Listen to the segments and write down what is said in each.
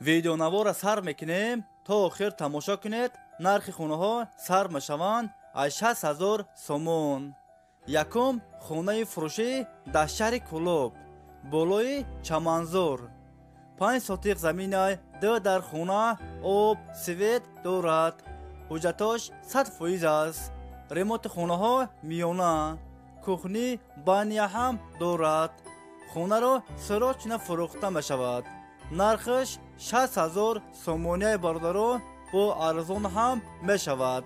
Видеонавора сар мекунем, то охир тамошо кунед. Нархи хонаҳо сар мешаванд аз 60 000 сомон. Якум хонаи фурӯшӣ дар шаҳри Кӯлоб, болои Чаманзор. 5 сотиқ замина, 2 дар хона, об, свет дорад. Ҳуҷҷатош 100% аст. Ремонти хонаҳо миёна, кухни, баня ҳам дорад. Хонаро срочно фурӯхта мешавад. Нархаш 60 000 сомонияи бародаро, бо арзон ҳам мешавад.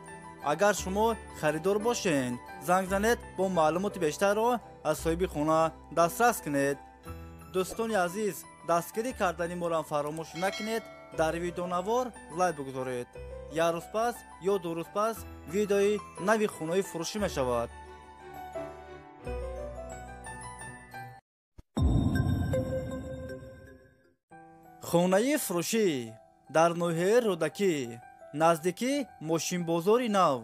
Агар шумо харидор бошед, занг занед, бо маълумоти бештарро аз соҳиби хона дастрас кунед. Дӯстони азиз, дастгирӣ кардани моро фаромӯш накунед. Дар видеонавор лайк бигузоред. Як рӯз пас ё 2 рӯз пас видеои нави хонаи фурӯшӣ мешавад. Хонаи фурӯшӣ дар ноҳияи Рӯдакӣ, наздики мошинбозори нав.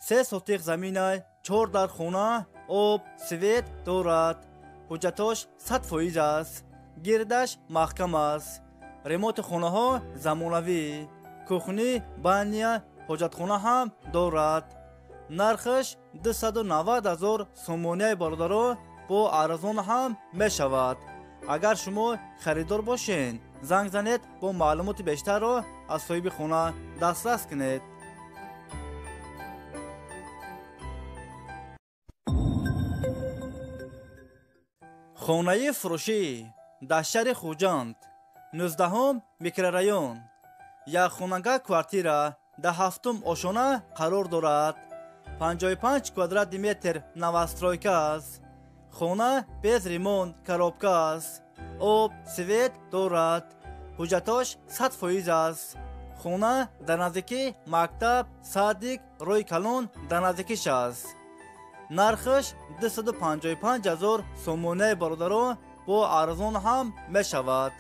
3 сотиқ замина, 4 дар хона, об, свет дорад. Ҳуҷҷатош 100% аст. Гирдаш маҳкам аст. Ремонти хонаҳо замонавӣ, кухни, баня, ҳоҷатхона ҳам дорад. Нархаш 290 000 сомонияи бародаро, бо арзон ҳам мешавад. Агар шумо харидор бошед, занг занед, бо маълумоти бештарро аз соҳиби хона дастрас кунед. Хонаи фурӯшӣ дар шаҳри Хуҷанд, 19 микрорайон. Як хонага квартира дар 7-ум ошона қарор дорад. 55 квадрати метр новостройка аст. Хона без ремонт, коробка аст. Об, свет дорад. Ҳуҷҷатош 100% аст. Хона дар наздики мактаб, садик, роҳи калон дар наздикиш аст. Нархаш 255 000 сомонияи бародаро, бо арзон ҳам мешавад.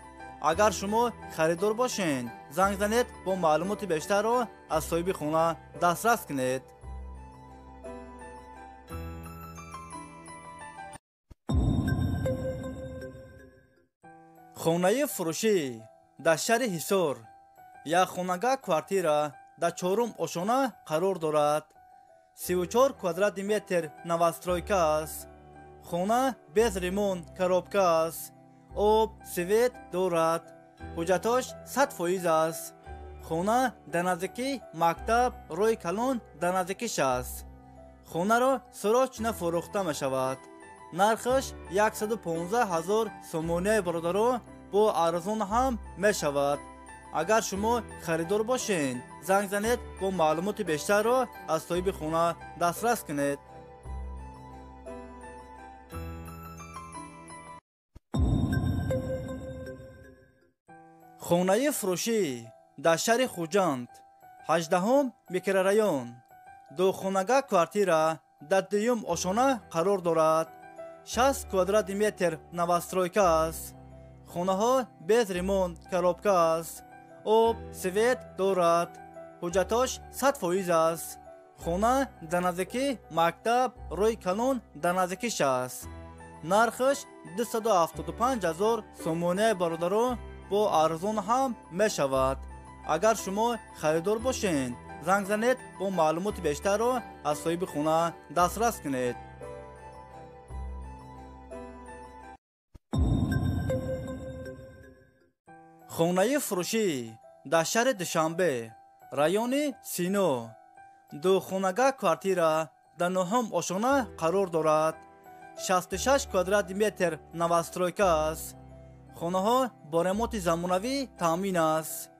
Агар шумо харидор бошед, занг занед, бо маълумоти бештарро аз соҳиби хона дастрас кунед. Хонаи фурӯшӣ дар шаҳри Ҳисор, як хонага квартира дар 4-ум ошона қарор дорад. 34 квадрати метр новостройка аст. Хона без ремонт, коробка аст. Об, свет дорад. Ҳуҷҷатош 100% аст. Хона дар наздики мактаб, роҳи калон дар наздикиш аст. Хонаро срочно фурӯхта мешавад. Нархаш 115 000 сомонияи бародаро, бо арзон ҳам мешавад. Агар шумо харидор бошед, занг занед, бо маълумоти бештарро аз соҳиби хона дастрас кунед. Хонаи фурӯшӣ дар шаҳри Хуҷанд, 18 микрорайон. 2 хонага квартира дар 2-юм ошона қарор дорад. 60 квадрати метр новостройка аст. Хонаҳо без ремонт, коробка аст. Об, свет дорад. Ҳуҷҷатош 100% аст. Хона дар наздики мактаб, роҳи калон дар наздикиш аст. Нархаш 275 000 сомонияи бародаро, бо арзон ҳам мешавад. Агар шумо харидор бошед, занг занед, бо маълумоти бештарро аз соҳиби хона дастрас кунед. Хонаи фурӯшӣ дар шаҳри Душанбе, райони Сино. 2 хонага квартира дар 9-ум ошона қарор дорад. 66 квадрати метр новостройка аст. Хонаҳо бо ремонти замонавӣ таъмин аст.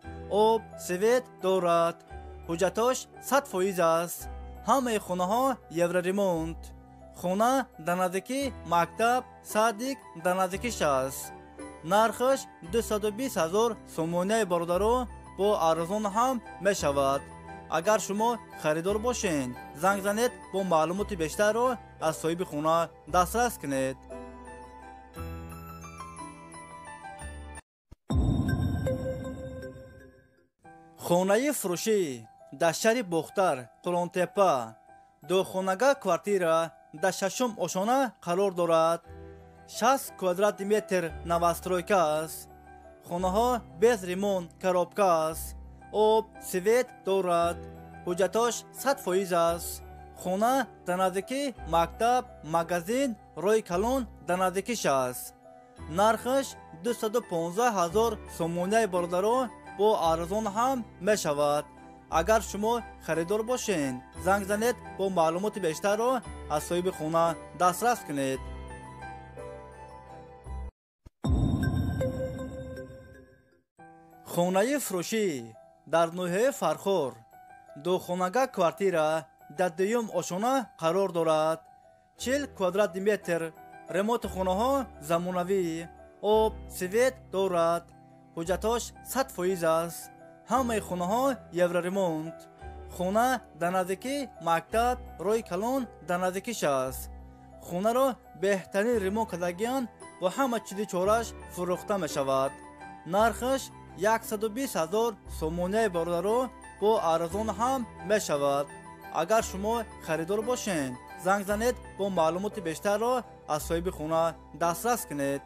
Об, свет дорад. Ҳуҷҷатош 100% аст. Ҳамаи хонаҳо евроремонт. Хона дар наздики мактаб, садик дар наздикиш аст. Нархаш 220 000 сомонияи бародаро, бо арзон ҳам мешавад. Агар шумо харидор бошед, занг занед, бо маълумоти бештарро аз соҳиби хона дастрас кунед. Хонаи фурӯшӣ дар шаҳри Бохтар, Қулонтепа. 2 хонага квартира дар 6-ум ошона қарор дорад. 60 квадрати метр новостройка аст. Хонаҳо без ремонт, коробка аст. Об, свет дорад. Ҳуҷҷатош 100% аст. Хона дар наздикии мактаб, магазин, роҳи калон дар наздикиш аст. Нархаш 215 ҳазор сомонияи бародаро бо арзон ҳам мешавад. Агар шумо харидор бошед, занг занед, бо маълумоти бештарро аз соҳиби хона дастрас кунед. Хонаи фурӯшӣ дар ноҳияи Фархор. Духонага квартира дар дуюм ошона қарор дорад. 40 квадрати метр. Ремонти хонаҳо замонавӣ. Об, свет дорад. Ҳуҷҷатош 100% аст. Ҳамаи хонаҳо евроремонт. Хона дар наздикии мактаб, роҳи калон дар наздикиш аст. Хонаро беҳтарин ремонт кардагиан бо ҳама чизи чораш фурӯхта мешавад. Нархаш 120 ҳазор сомонияи бародаро бо арзон ҳам мешавад. Агар шумо харидор бошед, занг занед, бо маълумоти бештарро аз соҳиби хона дастрас кунед.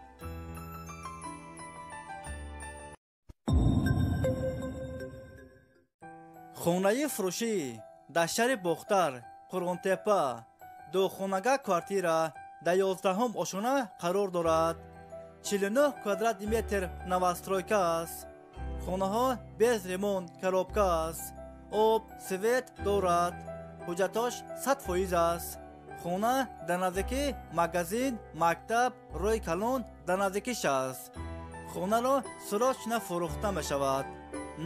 Хонаи фурӯшӣ дар шаҳри Бохтар, Қурғонтепа. Духонага квартира дар 11-ум ошона қарор дорад. 49 квадрати метр новостройка аст. Хонаҳо без ремонт, коробка аст. Об, свет дорад. Ҳуҷҷатош 100% аст. Хона дар наздикии магазин, мактаб, роҳи калон дар наздикиш аст. Хонаро срочно фурӯхта мешавад.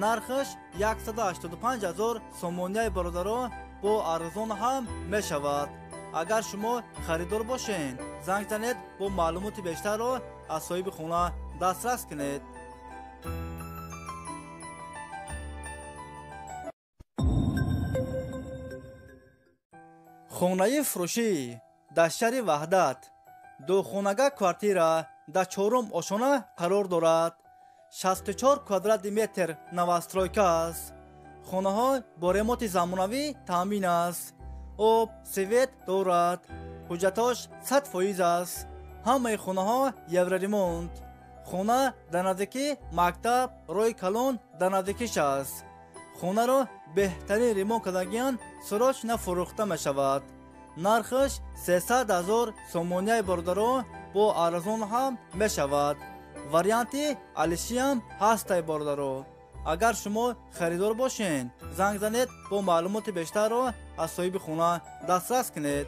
Нархаш 185 ҳазор сомонияи бародаро бо арзон ҳам мешавад. Агар шумо харидор бошед, занг занед, бо маълумоти бештарро аз соҳиби хона дастрас кунед. Хонаи фурӯшӣ дар шаҳри Ваҳдат. Духонага квартира дар 4-ум ошона қарор дорад. 64 квадрати метр новостройка аст. Хонаҳо бо ремонти замонавӣ таъмин аст. Об, свет дорад. Ҳуҷҷатош 100% аст. Ҳамаи хонаҳо евроремонт. Хона дар наздикии мактаб, роҳи калон дар наздикиш аст. Хонаро беҳтарин ремонт кардагиан срочно фурӯхта мешавад. Нархаш 300 ҳазор сомонияи бародаро бо арзон ҳам мешавад. Варианти алишиам ҳастай бародаро. Агар шумо харидор бошед, занг занед, бо маълумоти бештарро аз соҳиби хона дастрас кунед.